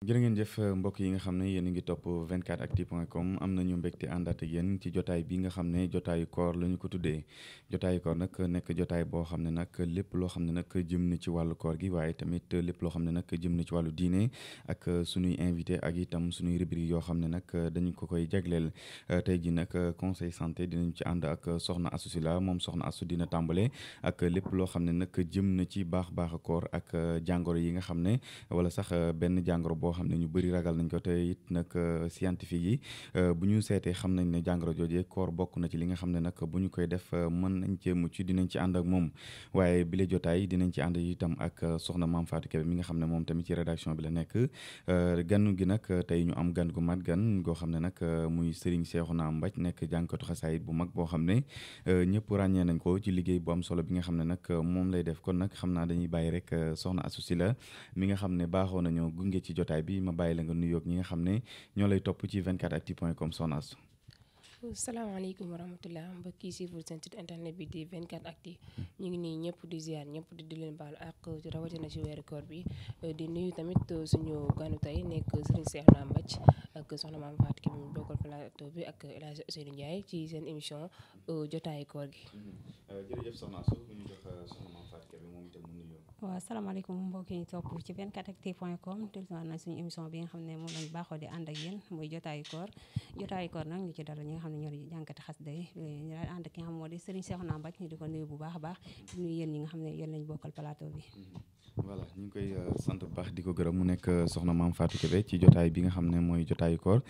jërë ngeen jëf mbokk yi nga xam ne yéen a ngi topp 24actu.com am nañu mbégte àndaat ak yéen ci jotaay bi nga xam ne jotaayu koor la ñu ko tuddee jotaayu koor nag nekk jotaay boo xam ne nag lépp loo xam ne nag jëm na ci wàllu koor gi waaye tamit lépp loo xam ne nag jëm na ci wàllu diine ak suñuy invité ak itam suñuy rubrique yoo xam ne nag dañu ko koy jagleel tey ji nag conseil santé dinañ ci ànd ak soxna Astou Sylla moom soxna Astou dina tàmbale ak lépp loo xam ne nag jëm na ci baax koor ak jàngoro yi nga xam ne wala sax benn jàngoro boo xam ne ñu bëri ragal nañ ko te it nag scientifique yi bu ñu seetee xam nañ ne jàngoro joojee koor bokk na ci li nga xam ne nag bu ñu koy def mën nañ cee mucc dinañ ci ànd ak moom waaye bi la jotaay dinañ ci ànd itam ak soxna Mame Fatou Kébé mi nga xam ne moom tamit ci rédaction bi la nekk gan gi nag tey ñu am gan gu mat gan goo xam ne nag muy Serigne Cheikhouna Mbathé nekk jàngkatu xasaayit bu mag boo xam ne ñëpp ràññee nañ ko ci liggéey bu am solo bi nga xam ne nag moom lay def kon nag xam naa dañuy bàyyi rek soxna Astou Sylla mi nga xam ne baaxoo nañoo gunge ci jotaay bi ma bàyyi la nga nuyoog ñi nga xam ne ñoo lay topp ci 24actu.com soxna Astou. salaamaaleykum wa rahmatulah mbokk yi suivre seen site internet bi di 24actu ñu ngi nii ñëpp di ziar ñëpp di leen baalu ak rawatina ci weeru koor bi di nuyu tamit suñu ganu tey nekk Serigne Cheikhouna Mbathé ak soxna Mame Fatou Kébé mi bokkal plateau bi ak El Hadj Ousseynou Ndiaye ci seen émission jotaayu koor gi. jërëjëf soxna Astou bu ñu jox soxna Mame Fatou Kébé moom itam mu nuyoo. waaw salaamaaleykum mbokk yi topp ci 24actu.com dellusiwaat nañ suñu émission bi nga xam ne moom lañ baaxoo di ànd ak yéen muy jotaayu koor nag ñu ci dara ñi nga xam ne ñoo di jànkati xasida yi ñu daal ànd ak ki nga xam moo di Serigne Cheikhouna Mbathé ñu di ko nuyu bu baax a baax di nuyu yéen ñi nga xam ne yéen lañ bokkal plateau bi. voilà ñu ngi koy sant bu baax di ko gërëm mu nekk soxna Mame Fatou Kébé ci jotaay bi nga xam ne mooy jotaayu koor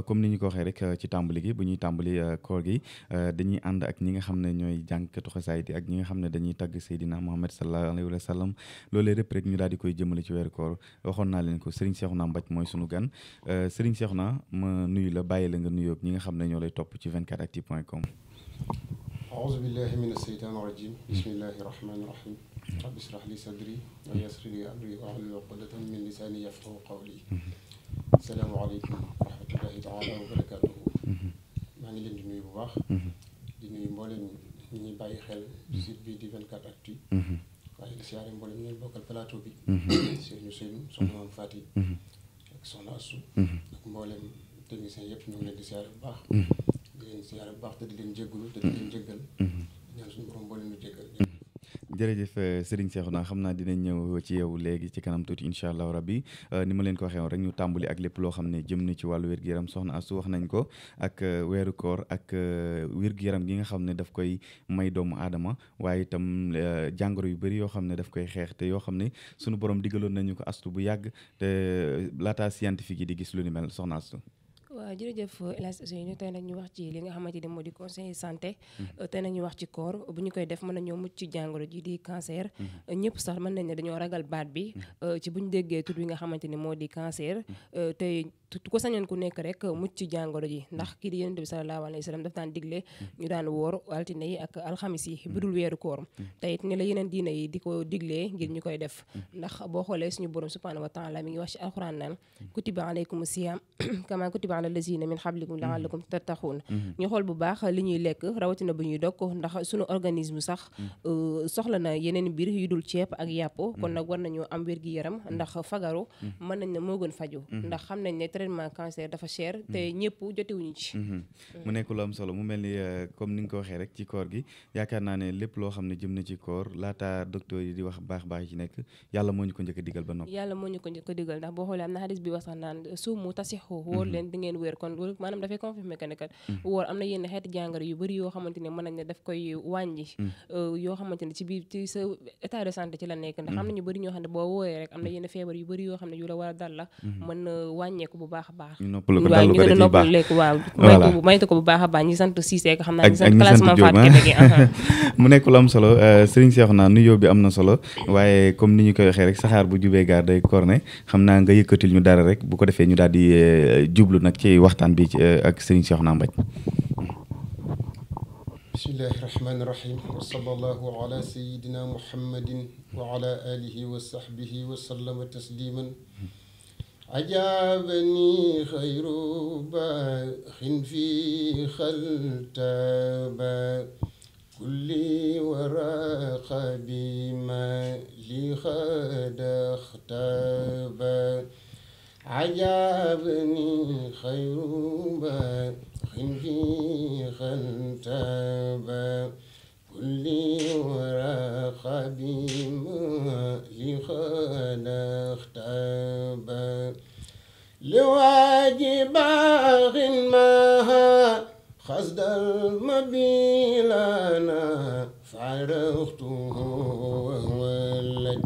comme ni ñu ko waxee rek ci tàmbali gi bu ñuy tàmbali koor gi dañuy ànd ak ñi nga xam ne ñooy jàngkatu xasaayid yi ak ñi nga xam ne dañuy tagg Seydina Muhammad sallallahu alayhi wa sallam loolee lépp rek ñu daal di koy jëmale ci weeru koor waxoon naa leen ko Serigne Cheikhouna Mbathé mooy sunu gan Serigne Cheikhouna ma nuyu la bàyyi la nga nuyoog ñi nga xam ne ñoo lay topp ci 24actu.com. أعوذ بالله من الشيطان الرجيم بسم الله الرحمن الرحيم رب اشرح لي صدري ويسر لي أمري واحلل عقدة من لساني يفقهوا قولي السلام عليكم ورحمة الله تعالى وبركاته maa ngi leen di nuyu bu baax di nuyu mboolem ñi bàyyi xel site bi di 24actu waaye di siyaare mboolem ñi bokkal plateau bi Serigne Ousseynou soxna Mame Fatou ak soxna Astou ak mboolem technicien yëpp ñu ngi leen di siyaare bu baax di leen siyaare bu baax te di leen jéggalu te di leen jéggal ñaan suñu borom boole ñu jéggal. jërëjëf Serigne Cheikhouna xam naa dinañ ñëw ci yow léegi ci kanam tuuti incha allah rabbi ni ma leen ko waxee woon rek ñu tàmbali ak lépp loo xam ne jëm na ci wàllu wér-gu-yaram soxna Astou wax nañ ko ak weeru koor ak wér-gu-yaram gi nga xam ne daf koy may doomu aadama waaye itam jàngoro yu bëri yoo xam ne daf koy xeex te yoo xam ne sunu borom digaloon nañu ko Astou bu yàgg te laata scientifique yi di gis lu ni mel soxna Astou. waaw jërëjëf El Hadj Ousseynou tey nag ñu wax ci li nga xamante ni moo di conseil santé tey nag ñu wax ci koor bu ñu koy def mën nañoo mucc ci jàngoro ji di cancer ñëpp sax mën nañ ne dañoo ragal baat bi ci bu ñu déggee tur bi nga xamante ni moo di cancer tey ko sañoon ku nekk rek mucc ci jàngoro ji ndax kii di Yonent bi sallallahu alayhi wa sallam daf daan digle ñu daan woor altine yi ak alxamis yi budul weeru koor te it ni la yeneen diine yi di ko diglee ngir ñu koy def ndax boo xoolee suñu borom subhanahu wa taala mi ngi wax ci alxuraan naan kutiba alaykum siyam kama kutiba ala lazina min qablikum la'allakum tattaqun ñu xool bu baax li ñuy lekk rawatina bu ñuy dog ndax suñu organisme sax soxla na yeneen mbir yu dul ceeb ak yàpp kon nag war nañoo am wér-gi-yaram ndax fagaru mën nañ ne moo gën faju ndax xam nañ ne traitement cancer dafa cher te ñëpp jotewuñu ci mu nekk lu am solo mu mel ni comme ni nga ko waxee rek ci koor gi yaakaar naa ne lépp loo xam ne jëm na ci koor laata docteur yi di wax baax yi ci nekk yàlla moo ñu ko njëkk a digal ba noppi yàlla moo ñu ko njëkk a digal ndax boo xoolee am na xadis bi wax sax naan suumu tasixu wóor leen di ngeen wér kon maanaam dafay confirmer que ne kat wóor am na yenn xeeti jàngoro yu bëri yoo xamante ne mën nañ ne daf koy wàññi yoo xamante ne ci biir ci sa état de santé ci la nekk ndax am na ñu bëri ñoo xam ne boo wooyee rek am na yenn feebar yu bëri yoo xam ne yu la war a dal la mën na wàññeeku bu baax a baax waaw ñu gën a noppal lekk waaw maytu ko bu baax a baax ñi sant Cissé xam naa ñi sant classement Fatou Kébé gi mu nekk lu am solo Serigne Cheikhouna nuyoo bi am na solo waaye comme ni ñu koy waxee rek saxaar bu jubee gaar day korne xam naa nga yëkkatil ñu dara rek bu ko defee ñu daal di jublu nag ci waxtaan bi ak Serigne Cheikhouna Mbathé. bismillahi rahmani rahim wa sallallahu ala sayidina muhammadin wa ala alihi wa sahbihi wa sallama tasliman أجابني خير باخ في خلتبا كل وراق بما لي خد اختبا عجبني خير باخ في خنتابا كل ورقة بما لخال اختابا لواجب باغ ماها خصد المبيلانا فعرفته وهو اللج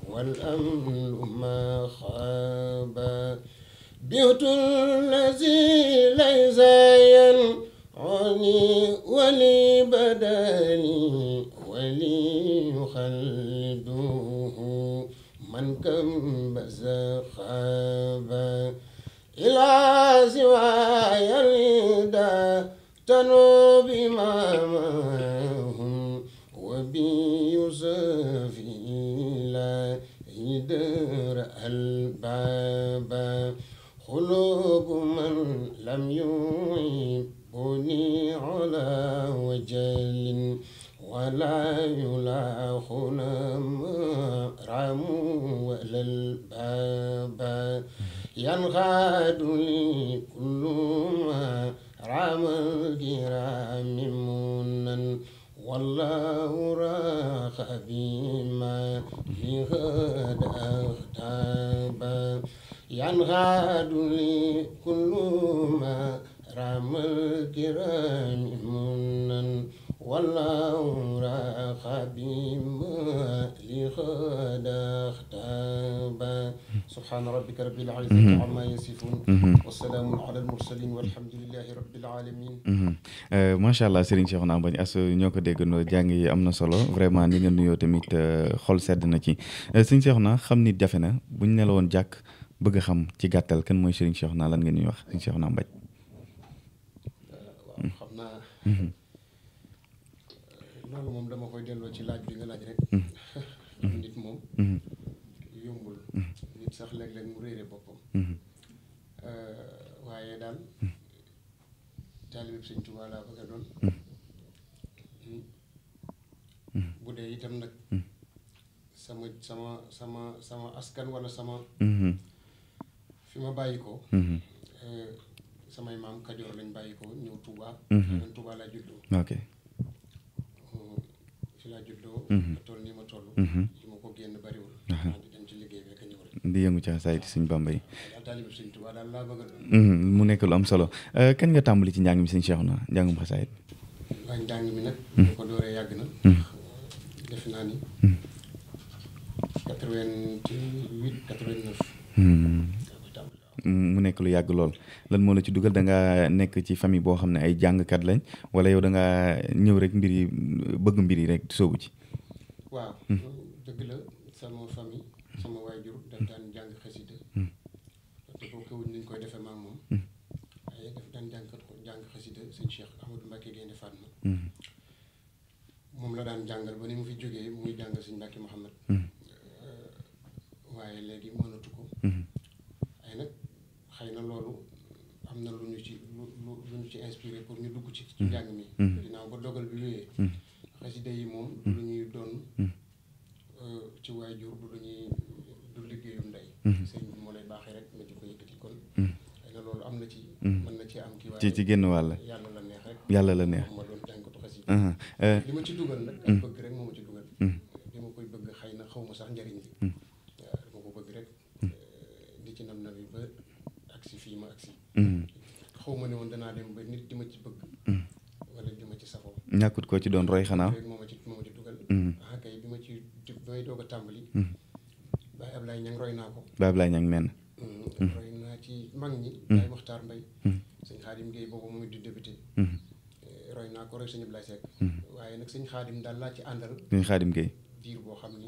والأمن ما خابا بيت الذي ليس ينعني ولي بدني ولي يخلده من كم بس خابا إلى سواي الردى تنو بمامهم وبيوسف إلى يدر الباب قلوب من لم يعيبني على وجل ولا يلاخنا مرام ولا الباب ينغاد لي كل ما رام الكرام منا والله راق بما لغد أغتابا ينغاد لي كل ما رام الكرام منا والله راق بما لغد أغتابا سبحان ربك رب العزة عما يصفون والسلام على المرسلين والحمد لله رب العالمين. macha allah Serigne Cheikhouna Mbathé As ñoo ko déggandoo jàng yi am na solo vraiment ni nga nuyoo tamit xol sedd na ci Serigne Cheikhouna xam nit jafe na bu ñu ne la woon jàkk bëgg a xam ci gàttal kan mooy Serigne Cheikhouna lan nga ñuy wax Serigne Cheikhouna Mbathé. waaw xam naa loolu moom dama koy delloo ci laaj bi nga laaj rek. nit moom. yombul. nit sax léeg-léeg mu réere boppam. waaye daal. taalibe Sëñ Tuubaa laa bëgg a doon. bu dee itam nag. sama askan wala sama. fi ma bàyyi ko. samay maam Kajoor lañ bàyyi ko ñëw Touba. man Touba laa juddoo. ok. fi laa juddoo. toll nii ma toll. li ma ko génn bariwul. di dem ci liggéey bi ak ñëw rek. di yëngu ci xasaay di Sëñ Bamba yi. daal taalibe Sëñ Tuubaa daal laa bëgg a doon. mu nekk lu am solo kañ nga tàmbali ci njàng mi Sëñ Cheikhouna njàngum xasaay. waaye njàng mi nag. bu ko dooree yàgg na. defe naa ni. 88 89. mu nekk lu yàgg lool lan moo la ci dugal da nga nekk ci famille boo xam ne ay jàngkat lañ wala yow da nga ñëw rek mbir yi bëgg mbir yi rek soobu ci. waaw dëgg la sama famille sama waajur daf daan jàng xasida te boo kawuñ nañ koy defee maam moom waaye daf daan jàng xasida sëñ Cheikh Ahmadou Mbacké Gaynde Fatma moom la daan jàngal ba ni mu fi jógee muy jàngal sëñ Mbacké Mouhamad waaye léegi mënatu ko ay nag xëy na loolu am na lu ñu ci lu ñu ci inspiré pour ñu dugg ci njàng mi ginnaaw ba dogal bi wéyee xasida yi moom du lu ñuy doon ci waajur du liggéeyum ndey sëñ bi moo lay baaxee rek nga di ko yëkkati kon xëy na loolu am na ci mën na ci am kii waaye ci génn wàll yàlla la neex rek yàlla la neex ma doon jàngatu xasida li ma ci dugal nag ak bëgg rek moo ma ci dugal li ma koy bëgg xëy na xaw ma sax njariñ li waaw dama ko bëgg rek di ci nam yi ba agsi fii ma agsi xaw ma ne woon danaa dem ba nit di ma ci bëgg wala di ma ci safoo ñàkkut koo ci doon roy xanaa rek moo ma ci dugal kay bi may doog a tàmbali Baye Ablaye Niang roy naa ko Baye Ablaye Niang men roy naa ci mag ñi Baye Mokhtar Mbaye sëñ Xaadim Gueye boobu moom it di débuté roy naa ko roy sëñ Ablaye Seck waaye nag sëñ Xaadim daal laa ci àndal sëñ Xaadim Gueye diir boo xam ni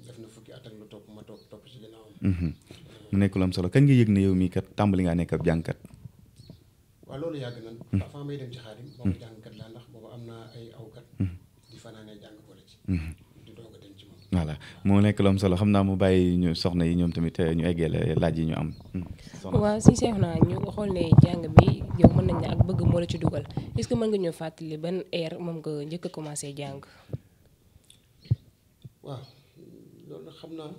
def na fukki at ak lu topp ma topp ci ginnaawam mu nekk lu am solo kañ nga yëg ne yow mii kat tàmbali ngaa nekk ab jàngkat waaw loolu yàgg na avant may dem ci Xaadim boobu jàngkat laa ndax boobu am naa ay awkat di fanaanee jàng boole ci di doog a dem ci moom voilà moo nekk lu am solo xam naa mu bàyyi ñu soxna yi ñoom tamit ñu eggee laaj yi ñu am waaw si Cheikhouna ñu xool ne jàng bi yow mën nañ ne ak bëgg moo la ci dugal est-ce que mën nga ñëw fàttali ban heure moom nga njëkk a commencé jàng waaw loolu nag xam naa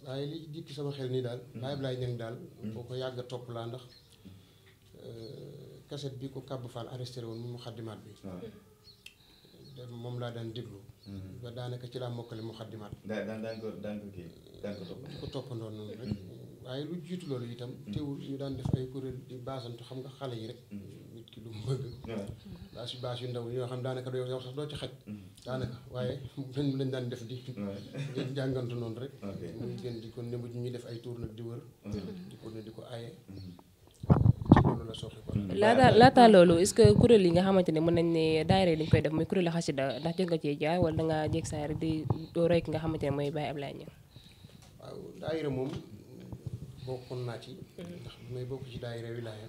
waaye li dikk sama xel nii daal Baye Ablaye Niang daal boo ko yàgg a topp laa ndax cassette bi ko Kàbb Fall arrêté woon mu xaddimaat bi moom laa daan déglu ba daanaka ci laa mokkale mu xaddimaat daan ko toppandoo noonu rek waaye lu jiitu loolu itam teewul ñu daan def ay kuréel di baasantu xam nga xale yi rek nit ki lu mu bëgg baas yu ndaw yoo xam daanaka doo yow sax doo ci xaj daanaka waaye lañ daan def di jàngantu noonu rek muy gën di ko nëbb ñuy def ay tour nag di wër di ko ne di ko aaye ci loolu la soxla ko laata loolu est-ce que kuréel yi nga xamante ne mën nañ ne daayira yi dañ koy def muy kuréelu xasida ndax jot nga cee jaar wala da ngaa jeg saa rek di doo roy ki nga xamante ne mooy Baye Ablaye Niang waaw daayira moom bokkoon naa ci ndax bi may bokk ci daayira wilaaya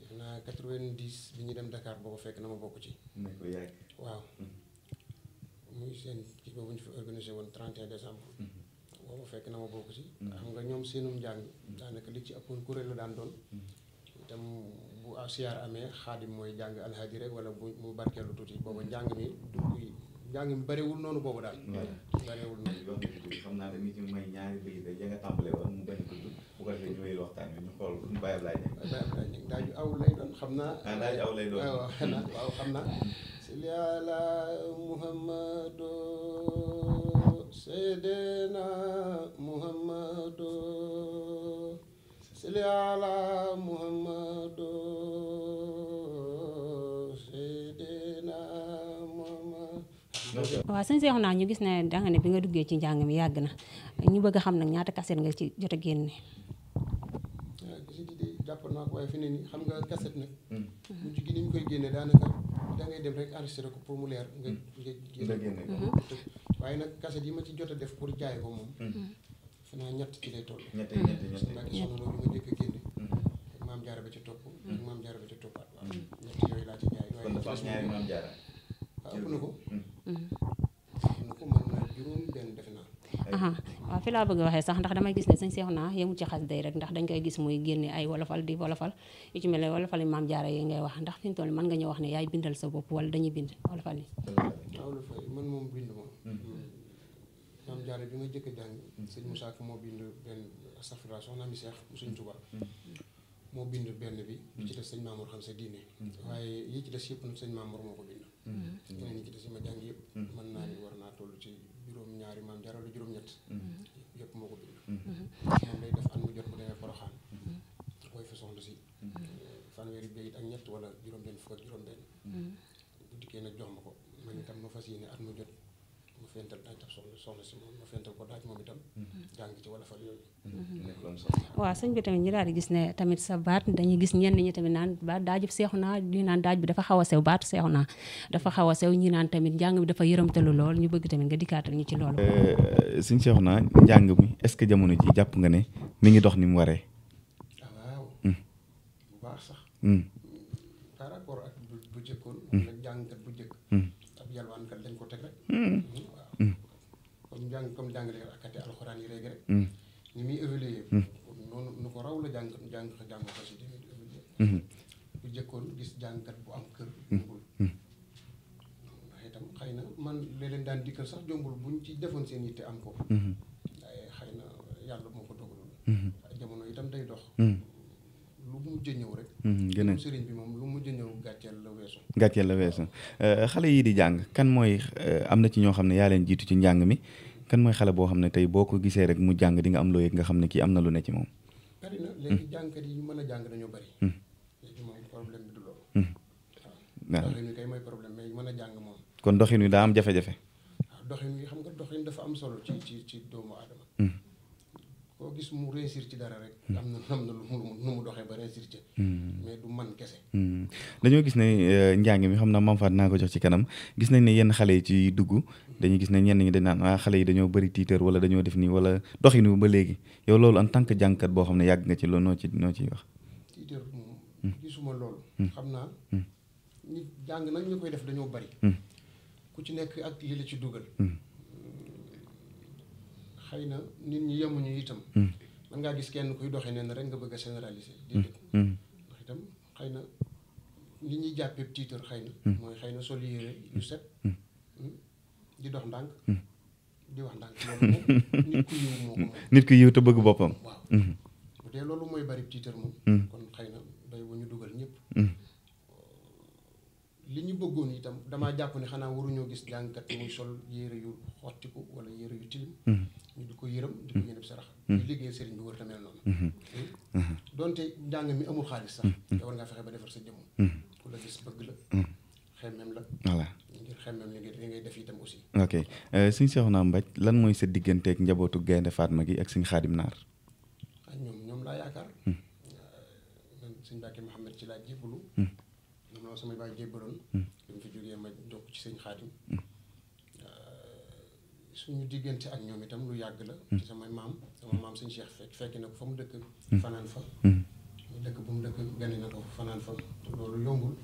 def naa 90 bi ñu dem Dakar boobu fekk na ma bokk ci waaw muy seen kii boobu ñu fi organisé woon 31 décembre boobu fekk na ma bokk ci xam nga ñoom seenum njàng daanaka li ci ëppoon kuréel la daan doon itam bu siyaar amee xaadim mooy jàng alhaadi rek wala mu barkeelu tuuti boobu njàng mi mi bariwul noonu boobu daal bariwul noonu xam naa dañu ci may ñaari bëy da ya nga tàmbale woon mu bañ a tudd bu ko defee ñu wéyal waxtaan bi ñu xool Baye Ablaye Niang daaju aw lay doon xam naa daaju aw lay doon waaw xam naa sili ala muhammadu seydina muhammadu sili ala muhammadu seydina muhammadu waaw sëñ Cheikhouna ñu gis ne danga ne bi nga duggee ci njàng mi yàgg na ñu bëgg a xam nag ñaata cassette nga ci jot a génne. waaw gis nga jàpp naa ko waaye fi ne nii xam nga cassette nag. mujj gi ni ñu koy génne daanaka da ngay dem rek enregistré ko pour mu leer nga génne ko. waaye nag cassette yi ma ci jot a def pour jaay ko moom. fanaa ñett ci lay toll. ñett soxna loolu ma njëkk a génne. ak maam jaara ba ci topp. ak maam jaara ba ci toppaat. waaw ñett yooyu laa ci jaay. waaye kon dafa am ñaari maam jaara. ëpp na ko. mën na juróom benn defe naa. waaw fi laa bëgg a waxee sax ndax damay gis ne sëñ Cheikhouna yemul ci xas day rek ndax dañ koy gis muy génne ay wolofal di wolofal yu ci mel ne wolofal yi maam jaara yi ngay wax ndax fi mu toll mën nga ñu wax ne yaay bindal sa bopp wala dañuy bind wolofal yi. waaw lu fay man moom bind moom. maam jaara bi ma jëkk a jàng sëñ Moussa Ka moo bind benn astafurlah soxna mi Seex bu sëñ Tuubaa moo bind benn bi ci des sëñ Mamour xam sa diine waaye yi ci des yëpp nag sëñ Mamour moo ko bind yeneen yi ci des yi ma jàng yëpp mën naa ni war naa toll ci juróom-ñaari maam jaara wala juróom-ñett yëpp moo ko bind moom lay def an mu jot bu demee Poroxaan mooy fa soxna si fanweeri bayit ak ñett wala juróom-benn fukk ak juróom-benn bu dikkee nag jox ma ko man itam ma fas yéene at mu jot ma fental daaj tax soxna si moom ma fental ko daaj moom itam jàng ci wala fal yooyu waaw sëñ bi tamit ñu daal di gis ne tamit sa baat dañuy gis ñenn ñi tamit naan baat daajub Cheikhouna ñu naan daaj bi dafa xaw a sew baatu Cheikhouna dafa xaw a sew ñi naan tamit njàng bi dafa yërëmtalu lool ñu bëgg tamit nga dikkaatal ñu ci loolu. sëñ Cheikhouna njàng mi est-ce que jamono ji jàpp nga ne mi ngi dox ni mu waree. waaw bu baax sax par rapport ak bu jëkkoon nag jàngkat bu jëkk ab yalwaankat dañ ko teg rek waaw comme jàngale ak ate alxuraan yi léegi rek ni muy évoluer noonu nu ko raw la jàng xasida di évoluer bu jëkkoon gis jàngkat bu am kër jombul ndax itam xëy na man leen daan dikkal sax jombul buñ ci defoon seen yitte am ko waaye xëy na yàlla moo ko dogalul waaye jamono itam day dox lu mujj ñëw rek gën a sëriñ bi moom lu mujj ñëw gàcceel la weesu xale yi di jàng kan mooy am na ci ñoo xam ne yaa leen jiitu ci njàng mi kan mooy xale boo xam ne tey boo ko gisee rek mu jàng di nga am loo yëg nga xam ne kii am na lu ne ci moom. bari na léegi jàngkat yi mën a jàng dañoo bari. léegi moom problème bi du loolu. waaw doxin wi kay mooy problème mais mën a jàng moom. kon doxin wi daa am jafe-jafe. waaw doxin wi xam nga doxin dafa am solo ci doomu aadama. koo gis mu réussir ci dara rek. am na lu mu doxee ba réussir ci. mais du man kese. dañoo gis ne njàng mi xam naa Mame Fatou naa ko jox ci kanam gis nañ ne yenn xale yi ci dugg dañuy gis ne ñenn ñi dañ naan xale yi dañoo bëri tiitër wala dañoo def nii wala doxinu ba léegi yow loolu en tant que jàngkat boo xam ne yàgg nga ci loolu noo ciy wax. tiitër moom gisuma loolu. xam naa nit jàng nag ñu koy def dañoo bari. ku ci nekk ak li la ci dugal. xëy na nit ñi yemuñu itam. man ngaa gis kenn kuy doxee neen rek nga bëgg a généraliser. déedéet ndax itam xëy na li ñuy jàppee tiitër xëy na. mooy xëy na sol yére yu set. di dox ndànk di wax ndànk loolu moom nit ku yiw moo ko moom. nit ku yiw te bëgg boppam. waaw bu dee loolu mooy bari tiitar moom. kon xëy na bay bu ñu dugal ñëpp. li ñu bëggoon itam damaa jàpp ne xanaa waruñoo gis jàngkat muy sol yére yu xottiku wala yére yu tilim. ñu di ko yërëm di ko yéneb sarax. ñu liggéey sëriñ bi war a mel noonu. donte njàng mi amul xaalis sax. te war ngaa fexe ba defar sa jëmm. ku la gis bëgg la. xemmem la. voilà ngir xemmem li ngay def itam aussi. ok sëñ Cheikhouna Mbathie lan mooy sa digganteeg njabootu Gaynde Fatma gi ak sëñ Xaadim Naar. ah ñoom laa yaakaar. man sëñ Mbacke Mouhamed ci laa jébbalu. ñoom la sama baay jébbaloon. bi mu fi jógee ma jokk ci sëñ Xaadim. suñu diggante ak ñoom itam lu yàgg la. ci sama maam sëñ Cheikh fekk na ko fa mu dëkk. fanaan fa. mu dëkk bu mu dëkk gane na ko fanaan fa loolu yombul.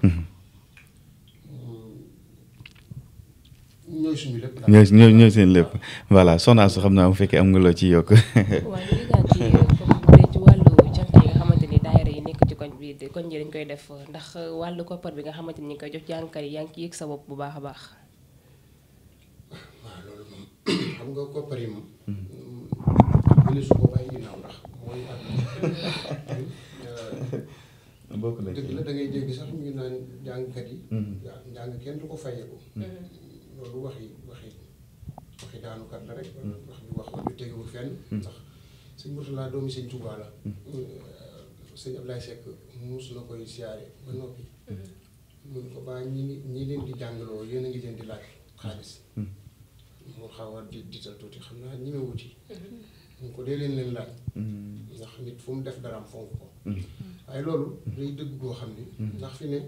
ñooy suñu lépp daal. ñooy seen lépp voilà soxna su xam naa bu fekkee am nga loo ci yokk. waaw ñu ngi daan ci comme bu dee ci wàllu cant yi nga xamante ni daayira yi nekk ci koñ bi koñ ji dañ koy def ndax wàllu koppar bi nga xamante ni ñu ngi koy jox jàngkat yi yaa ngi ciy yëg sa bopp bu baax a baax. waaw loolu moom xam nga koppar yi moom. ñu su ko bàyyi ginnaaw ndax mooy bokk na dëgg la da ngay dégg sax ñu ngi naan jàngkat yi. njàng kenn du ko fayeeku. loolu waxi daanukat la rek. wax ju teguwul fenn. ndax sëñ Murtala doomi sëñ Tuubaa la. sëñ Ablaye Seck mus na koy siyaare ba noppi. mun ko baa ñi leen di jàngaloo yéen a ngi leen di laaj xaalis. mu xaw a diital tuuti xam naa ñi ma wuti. mun ko dee leen laaj. ndax nit fu mu def daraam fonk ko. waaye loolu day dëgg goo xam ni. ndax fi ne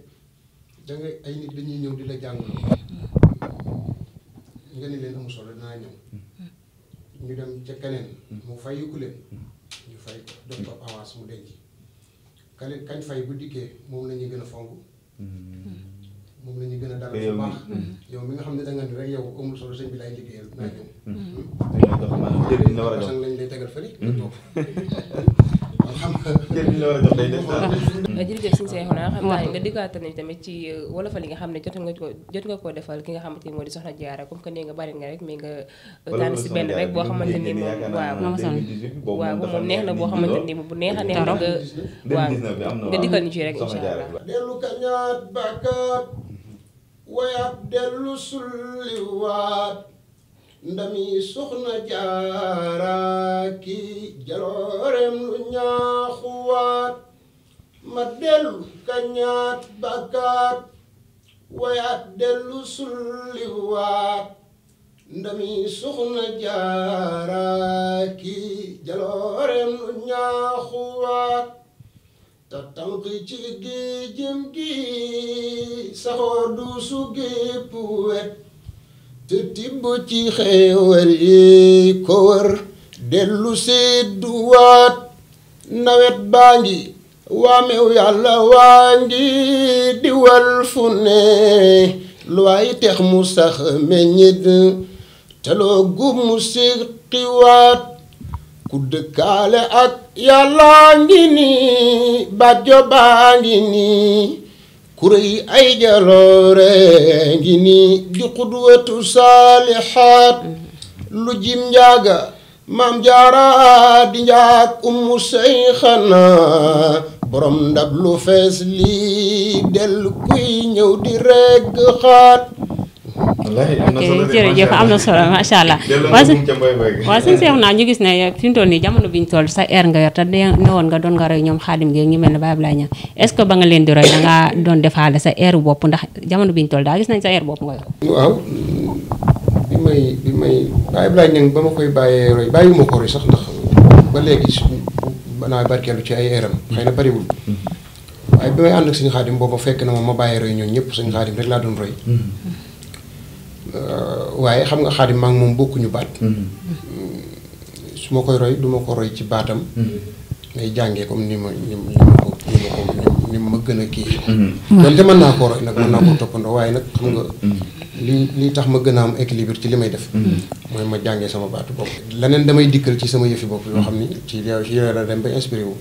dangay ay nit dañuy ñëw di la jàngaloo. nga ni leen amul solo dinaa ñëw. ñu dem ca keneen. mu fayiku leen. ñu fay ko def ko avance mu denc. kañ fay bu dikkee moom la ñuy gën a fonk. moom la ñuy gën a dalal bu baax. yow mi nga xam ne da nga ni rek yow amul solo sëñ bi laay liggéeyal naa ñëw. lañ lay tegal fële. xam nga jërëjëf sëñ Cheikhouna xam naa nga diggaatal ni tamit ci wolofal yi nga xam ne jot nga koo defal ki nga xamante ni moo di soxna Jaara comme que nee nga bari nga rek mais nga tànn si benn rek boo xamante ni moom waaw moom neex na boo xamante ni bu neex a neex na nga waaw nga dikkal ñu ci rek incha allah dellu kañaat bàkkaat wayaat dellu sulliwaat ndami soxna Jaara ki jaloorem lu ñaaxuwaat ma dellu kañaat bàkkaat wayaat dellu sulliwaat ndami soxna Jaara ki jaloorem lu ñaaxuwaat ta tànk ci géejëm gi saxoo du su gépp wet te tibb ci xeewal yi ko wër dellu sedduwaat nawet baa ngi waamew yàlla waa ngi diwal fu ne lu waay tex mu sax meññit te loo gub mu siqiwaat ku dëkkaale ak yàlla ngi nii bàjjo baa ngi nii kuréy ay jaloore ngi nii di xudwatu saalixaat lu jim njaaga maam jaara di njaag ummu Seyxana borom ndab lu fees lii del kuy ñëw di regg xaat ok jërëjëf am na solo macha allah waaw sëñ Cheikhouna ñu gis ne fi mu toll nii jamono bi ñu toll sa air nga yor te ne woon nga doon nga roy ñoom Xaadim Géey ñu mel ne Baye Ablaye Niang est-ce que ba nga leen di roy da ngaa doon defaale sa air bopp ndax jamono bi ñu toll daa gis nañ sa air bopp nga yor. waaw bi may Baye Ablaye Niang ba ma koy bàyyee roy bàyyiwuma ko roy sax ndax ba léegi banaa barkeelu ci ay airam xëy na bariwul waaye bi may ànd ak sëñ Xaadim boobu fekk na moom ma bàyyee roy ñoom ñëpp sëñ Xaadim rek laa doon roy. waaye xam nga Xaadim maa ngi moom bokkuñu baat. su ma koy roy du ma ko roy ci baatam. ngay jàngee comme ni ma gën a kii. donte mën naa koo roy nag mën naa koo toppandoo waaye nag xam nga li tax ma gën a am équilibre ci li may def. mooy ma jàngee sama baatu bopp. leneen damay dikkal ci sama yëfi bopp yoo xam ni ci yooyu la dem ba inspiré wu.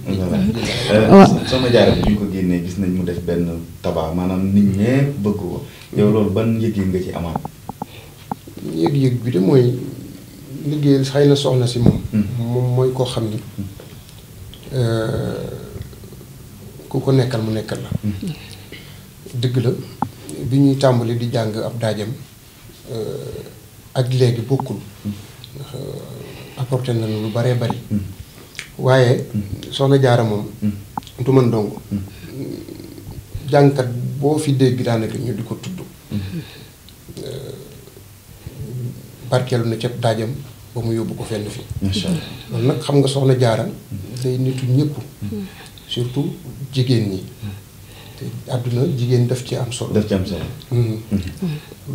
Soxna Jaara bi ñu ko génnee gis nañ mu def benn tabac maanaam nit ñee bëgg ko yow loolu ban yëg-yëg nga ci amaat. yëg-yëg bi de mooy liggéeyal xëy na soxna si moom. moom mooy koo xam ni ku ko nekkal mu nekkal la. dëgg la bi ñuy tàmbali di jàng ab daajam ak léegi bokkul ndax apporté na lu baree bari. waaye soxna jaara moom du man dong jàngkat boo fi dégg daanaka ñu di ko tudd barkeelu na ca daajam ba mu yóbbu ko fenn fi loolu nag xam nga soxna jaara day nitu ñëpp surtout jigéen ñi te àdduna jigéen daf ci am solo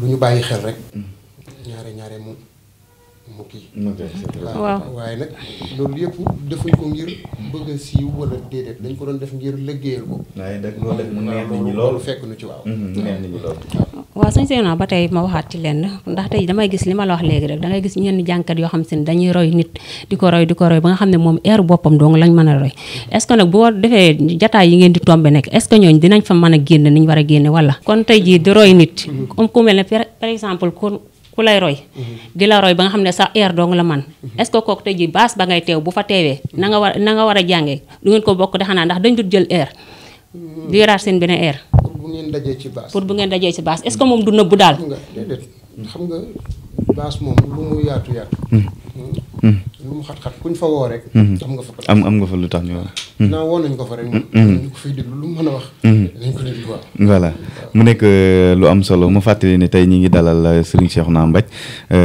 lu ñu bàyyi xel rek ñaare mu kii waaw waaye nag loolu yëpp defuñ ko ngir bëgg a siiw wala déedéet dañ ko doon def ngir liggéeyal ko waaye nag loolu def mu neex nit ñi loolu fekk nu ci waaw neex nit ñi loolu waaw sëñ Cheikhouna ba tey ma waxaat ci lenn ndax tey damay gis li ma la wax léegi rek dangay gis ñenn jànkat yoo xam si ne dañuy roy nit di ko roy ba nga xam ne moom air boppam dong lañ mën a roy est-ce que nag boo defee jataay yi ngeen di tombe nekk est-ce que ñooñ dinañ fa mën a génn niñ war a génne wala kon tey jii di roy nit comme ku mel ne par exemple ku lay roy di la roy ba nga xam ne sax air dong la man est-ce que kooku tey jii baas ba ngay teew bu fa teewee na nga war a jàngee du ngeen ko bokk de xanaa ndax dañ dut jël air di yoraat seen beneen air pour bu ngeen dajee ci baas est-ce que moom du nëbbu daal xam nga baas moom lu mu yaatu lu mu xat-xat kuñ fa woo rek am nga fa ko am nga fa lu tax ñu wax naa woon nañ ko fa rek moom ñu ko fiy déglu lu mu mën a wax dañ ko déglu waaw voilà mu nekk lu am solo mu fàttali ne tey ñi ngi dalal Serigne Cheikhouna Mbathie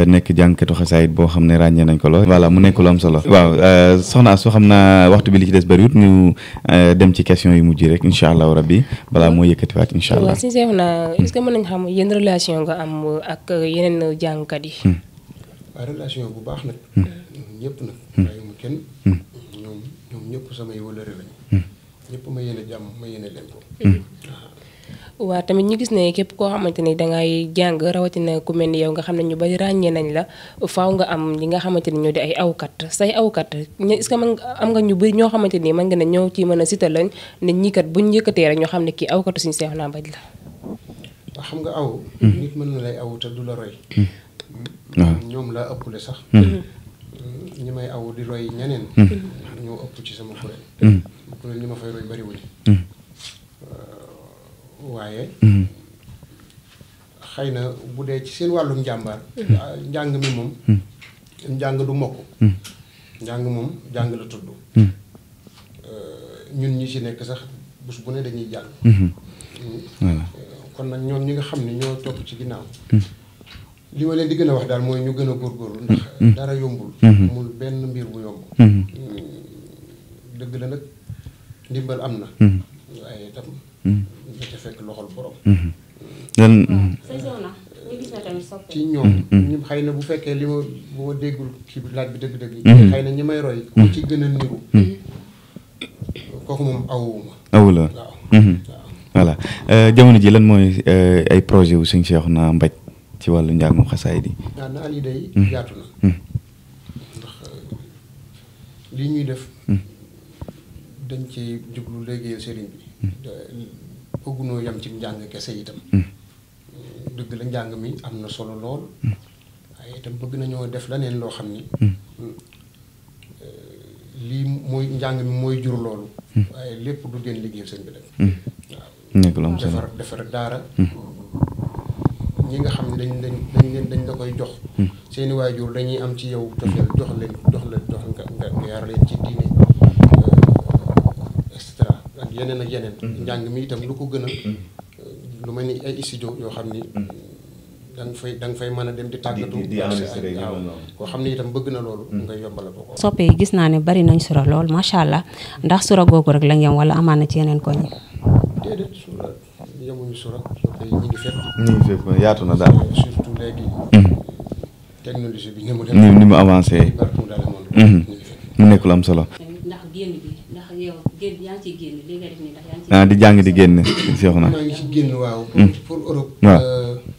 nekk jàngkatu xasaayit boo xam ne ràññee nañ ko lool voilà mu nekk lu am solo waaw soxna su xam naa waxtu bi li ci des bëriwut ñu dem ci question yu mujj rek incha allahu rabbi balaa moo yëkkatiwaat incha allah. waaw si Cheikhouna est-ce que mën nañ xam yenn relation nga am ak yeneen jàngkat yi. waaw relation bu baax nag ñëpp nag waaye mu kenn ñoom ñëpp samay wëlëre lañu ñëpp ma yéene jàmm ma yéene leen ko waaw tamit ñu gis ne képp koo xamante ni dangay jàng rawatina ku mel ni yow nga xam ne ñu bari ràññee nañ la faaw nga am li nga xamante ni ñoo di ay awkat say awkat est-ce que am nga ñu bari ñoo xamante ni mën nga ne ñoo ci mën a cité lañ ne ñii kat buñ yëkkatee rek ñoo xam ne kii awkatu suñu Cheikhouna Mbathie la. waaw xam nga aw nit mën na lay aw te du la roy ñoom laa ëppale sax ñi may aw di roy ñeneen ñoo ëpp ci sama kuréel ñi ma fay roy bariwuñ waaye xëy na bu dee ci seen wàllum njàmbaar njàng mi moom njàng du mokk njàng moom jàng la tudd ñun ñi ci nekk sax bés bu ne dañuy jàng kon nag ñoom ñi nga xam ne ñoo topp ci ginnaaw li ma leen di gën a wax daal mooy ñu gën a góorgóorlu ndax dara yombul amul benn mbir bu yomb dëgg la nag ndimbal am na waaye itam da ca fekk loxol borom ci ñoom ñu xëy na bu fekkee li ma bu ma déggul kii bi laaj bi dëgg-dëgg yi xëy na ñi may roy ku ci gën a niru kooku moom awuma awula waaw voilà jamono ji lan mooy ay projet wu sëñ Cheikhouna Mbathie ci wàllu njàngum xasaayid yi waaw naa lii day yaatu na ndax lii ñuy def dañ ci jublu liggéeyal sëriñ bi bëggunoo yam ci njàng kese itam dëgg la njàng mi am na solo lool waaye itam bëgg nañoo def leneen loo xam ni lii mooy njàng mi mooy jur loolu waaye lépp du génn liggéeyal sëriñ bi rek waaw nekk lu am solo defar daara ñi nga xam ne dañ la koy jox seeni waajur dañuy am ci yow cofeel jox nga yar leen ci diine et cetera ak yeneen njàng mi itam lu ko gën a lu mel ni ay studio yoo xam ni da nga fay mën a dem di tàggatu waaw koo xam ne itam bëgg na loolu nga yombal ko soppe yi gis naa ne bari nañ sura lool macha allah ndax sura googu rek la ngeen wala amaan na ci yeneen koñ déedéet sura yemuñu sura soppe yi ñu ngi fépp yaatu na daal surtout léegi technologie bi ni mu avancé partout dans le monde mu nekk lu am solo ndax génn bi ndax yow génn yaa ngi ciy génn li nga def nii ndax yaa ngi di jàng di génn Cheikhouna maa ngi ci génn waaw pour Europe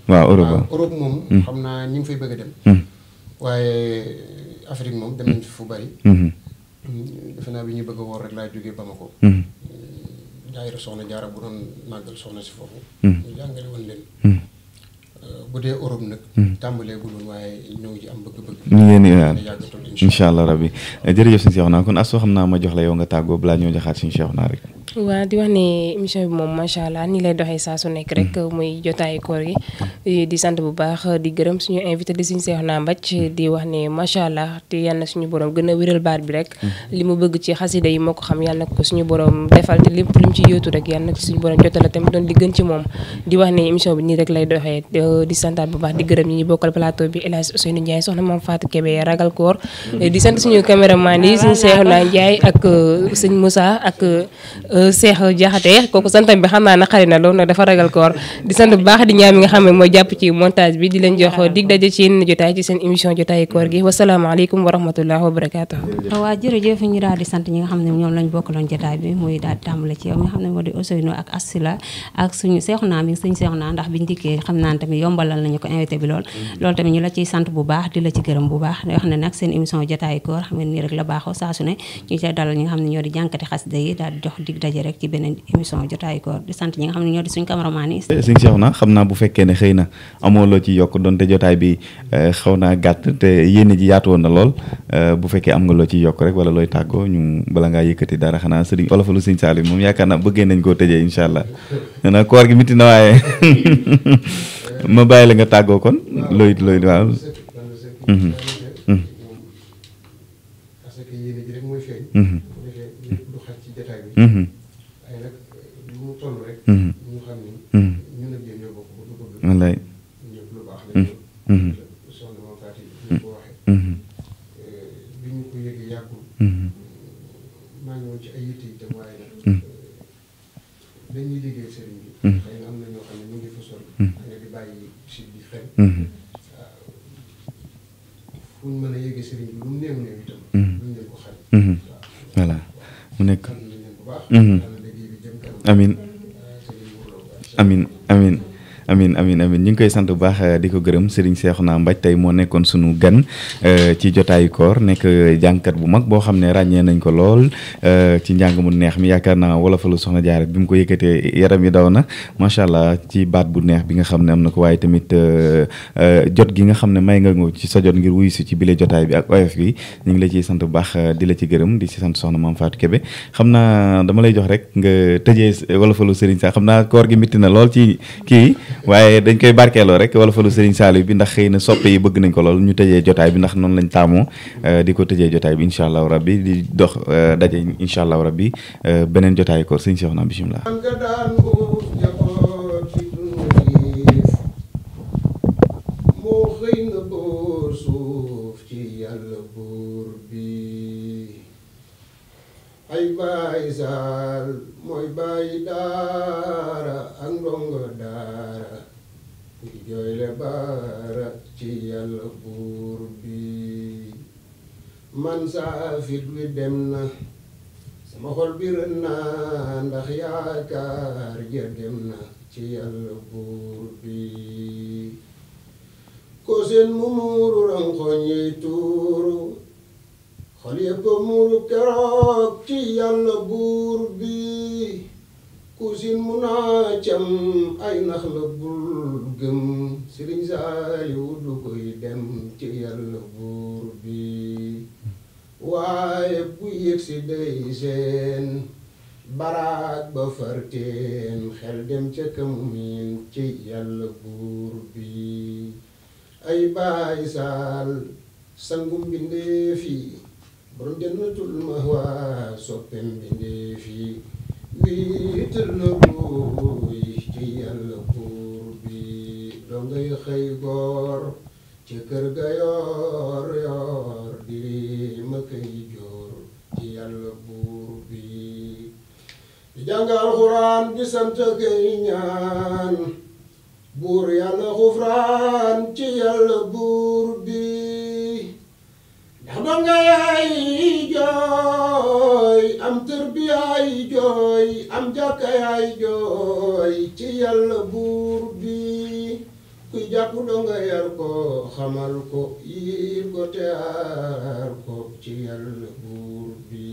waaw Europe moom xam naa ñi ngi fay bëgg a dem waaye Afrique moom dem nañ fi fu bari defe naa bi ñuy bëgg a woor rek laa jógee Bamako daayira soxna jaara bu doon màggal soxna si foofu ñu jàngale woon leen bu dee Europe nag. tàmbalee gu doon waaye ñoo ngi ci am bëgg-bëgg. ñu ngeen di waaw yàggatul incha allah rabbi jërëjëf suñu Cheikhouna kon Astou xam naa ma jox la yow nga tàggoo balaa ñoo joxaat suñu Cheikhouna rek. waaw di wax ne émission bi moom macha allah ni lay doxee saa su nekk rek muy jotaayu koor gi di sant bu baax di gërëm suñu invité di suñu Cheikhouna Mbathe di wax ne macha allah te yal na suñu borom gën a wéral baat bi rek li mu bëgg ci xasida yi moo ko xam yal na ko suñu borom defal te lépp lu mu ci yóotu rek yal na ko suñu borom jotala tamit doon di gën ci moom di wax ne émission bi nii rek lay doxee di santaat bu baax di gërëm ñi ñu bokkal plateau bi El Hadj Ousseynou Ndiaye soxna Mame Fatou Kébé ragal koor di sant suñu caméraman yi suñu Cheikhouna Ndiaye ak sëñ Moussa ak Cheikh Diakhaté kooku santam bi xam naa na xari na loolu nag dafa ragal koor di sant bu baax di ñaam yi nga xam ne mooy jàpp ci montage bi di leen jox dig daje ci yenn jotaay ci seen émission jotaayu koor gi wasalaamaaleykum wa rahmatulah wa barakaatu. waaw jërëjëf ñu daal di sant ñi nga xam ne ñoom lañ bokkaloon jotaay bi muy daal di tàmbale ci yow mi nga xam ne moo di Ousseynou ak Asila ak suñu Cheikhouna mi sëñ Cheikhouna ndax biñu dikkee xam naa tamit yombalal nañu ko invité bi loolu tamit ñu la ciy sant bu baax di la ci gërëm bu baax di wax ne nag seen émission jotaayu koor xam ne nii rek la baaxoo saa su ne ñu ci dalal ñi nga xam ne ñoo di jànkati xasida yi daal di jox dig daje rek ci beneen émission jotaayu koor di sant ñi nga xam ne ñoo di suñu cameraman yi. sëñ Cheikhouna xam naa bu fekkee ne xëy na amoo loo ci yokk donte jotaay bi xaw naa gàtt te yéene ji yaatu woon na lool bu fekkee am nga loo ciy yokk rek wala looy tàggoo ñu bala ngaa yëkkati dara xanaa sëriñ olofalu sëñ Salim moom yaakaar naa bëggee nañ koo tëjee incha allah nee na koor gi miti na waaye ma bàyyi la nga tàggoo kon looy waaw. parce que yéene ji rek mooy feeñ. bu defee du xaj ci jotaay bi. waaye nag lu mu toll rek. ñu xam ni. ñun ak yéen ñoo bokk lu bëgg. wallaay ñëpp lu baax la ñu. soxna Mame Fatou ñu ko waxee. bi ñu ko yëgee yàggul. maa ngi woon ci ay yitte itam waaye nag. dañuy liggéey sëriñ bi. xëy na am na ñoo xam ne ñu ngi fa sori. nga di bàyyi si bi xel. fu ñu mën a yëgee sëriñ bi lu mu néew néew itam. luñ leen ko xel. voilà mu nekk. xam nañ leen bu baax. yàlla liggéey bi jëm kanam. amiin amiin amiin ñu ngi koy sant bu baax di ko gërëm Serigne Cheikhouna Mbathe tey moo nekkoon sunu gan ci jotaayu koor nekk jàngkat bu mag boo xam ne ràññee nañ ko lool ci njàng mu neex mi yaakaar naa wolofalu soxna Jaara bi mu ko yëkkatee yaram yi daw na macha allah ci baat bu neex bi nga xam ne am na ko waaye tamit jot gi nga xam ne may nga ci sa jot ngir wuyu si ci bile jotaay bi ak oyof gi ñu ngi la ciy sant bu baax di la ci gërëm di ci sant soxna Mame Fatou Kébé xam naa dama lay jox rek nga tëjee wolofalu Serigne sax xam naa koor gi mitti na lool ci kii waaye dañ koy barkeeloo rek wala falu Serigne Saliou bi ndax xëy na soppe yi bëgg nañ ko lool ñu tëjee jotaay bi ndax noonu lañ taamoo di ko tëjee jotaay bi incha allahu rabbi di dox daje incha allahu rabbi beneen jotaay ko sëñ Cheikhouna bismillah moo xëy nga boor suuf ci yàlla buur bi ay baay saal mooy baay daara ak ndongo daara di jooyle baara ci yàlla buur bi man saa fit wi dem na sama xol bi rën naa ndax yaakaar ja dem na ci yàlla buur bi ko seen mu muuru rankoñ yey tuuru xol yépp muuru keroog ci yàlla buur bi ku sin mu naa cam ay nax la bul gëm Sëriñ Saaliw du koy dem ci yàlla buur bi waaye bu yëgsi day seen baraag ba farteen xel dem ca kamumin ci yàlla buur bi ay baay saal sangum mbindeef yi borom jannatul mahwa soppem mbindeef yi wiital na buuy ci yàlla buur bi doo ngay xëy goor ci kër ga yoor yoor di ma koy joor ci yàlla buur bi di jàngal xuraan di sant kay ñaan buur yàlla xufraan ci yàlla buur bi ndax doo nga yaay jooy am tërbiyaay jooy am jàkka yaay jooy ci yàlla buur bi kuy jàpp doo nga yar ko xamal ko yiir ko te aar ko ci yàlla buur bi